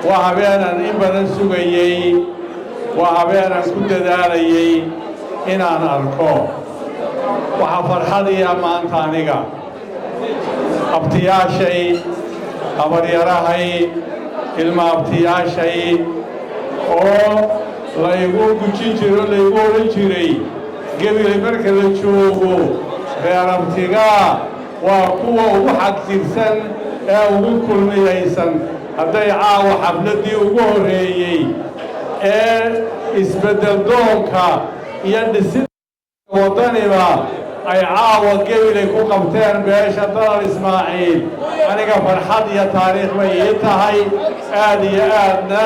Waa habeenaan in badan sugayey, waa habeenaan ku dadaalayey inaan arko. Waxaa farxadiya maanta aniga, abtiyaashay, habaryarahay, ilma abtiyaashay oo laygu gujin jiro, laygu odhan jiray Gebilay marka la joogo reer abtigaa waa kuwa ugu xagjirsan ee ugu kulmiyaysan, hadday caawa xafladdii ugu horreeyey ee isbeddel doonka iyo dhisida waddaniba ay caawa Gebilay ku qabteen beesha Dalal Ismaaciil, aniga farxad iyo taariikh bay ii tahay. Aad iyo aadna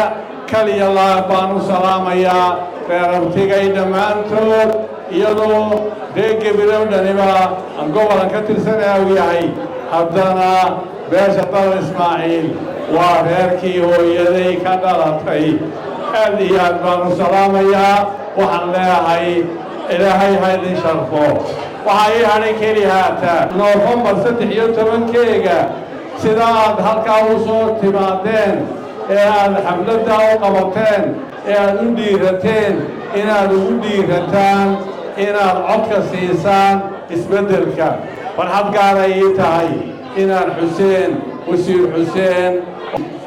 kaliya laab baan u salaamayaa reer abtigay dhammaantood, iyadoo reer Gebilow dhaniba aan gobolan ka tirsanaa u yahay, haddana beesha Dalal Ismaaciil waa reerkii hooyaday ka dhalatay. Aad iyo aad baan u salaamayaa. Waxaan leeyahay, Ilaahay ha idin sharfo. Waxaa ii hadhay keli haata Noofembar 13-keega sida aad halkaa u soo timaadeen ee aad xafladdaa u qabateen ee aad u dhiirateen, inaad ugu dhiirataan inaad codka siisaan isbeddelka. Farxad gaaray ii tahay inaan Xuseen, Wasiir Xuseen,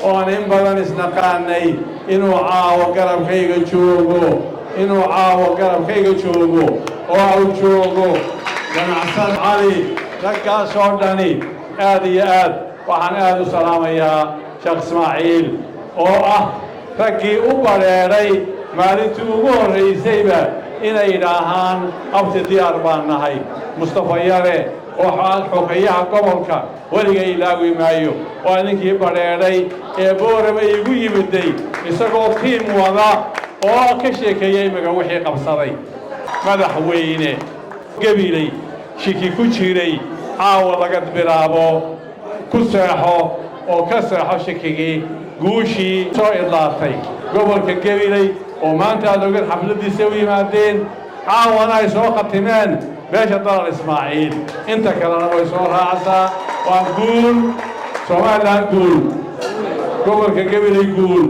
oo aan in badan isnaqaanay, inuu caawo garabkayga joogo, inuu caawo garabkayga joogo oo au joogo ganacsan Cali, raggaasoo dhani. Aad iyo aad waxaan aad u salaamayaa Sheekh Ismaaciil oo ah raggii u badheedhay maalintii ugu horraysayba inay yidhaahaan, "Abti, diyaar baan nahay." Mustafa Yare oo xogayaha gobolka, weliga ilaawi maayo, waa ninkii badheedhay ee Boorama igu yimiday isagoo tiim wada oo ka sheekeeyey imiga wixii qabsaday. Madaxweyne, Gebiley shiki ku jiray caawa laga bilaabo ku seexo oo ka seexo shikigii. Guushii soo idlaatay gobolka Gebiley oo maanta aad ogad xafladdiisa u yimaadeen, caawana ay soo khatimeen beesha Dalal Ismaaciil, inta kalena way soo raacsaa. Waa guul Somalilan, guul gobolka Gebiley, guul.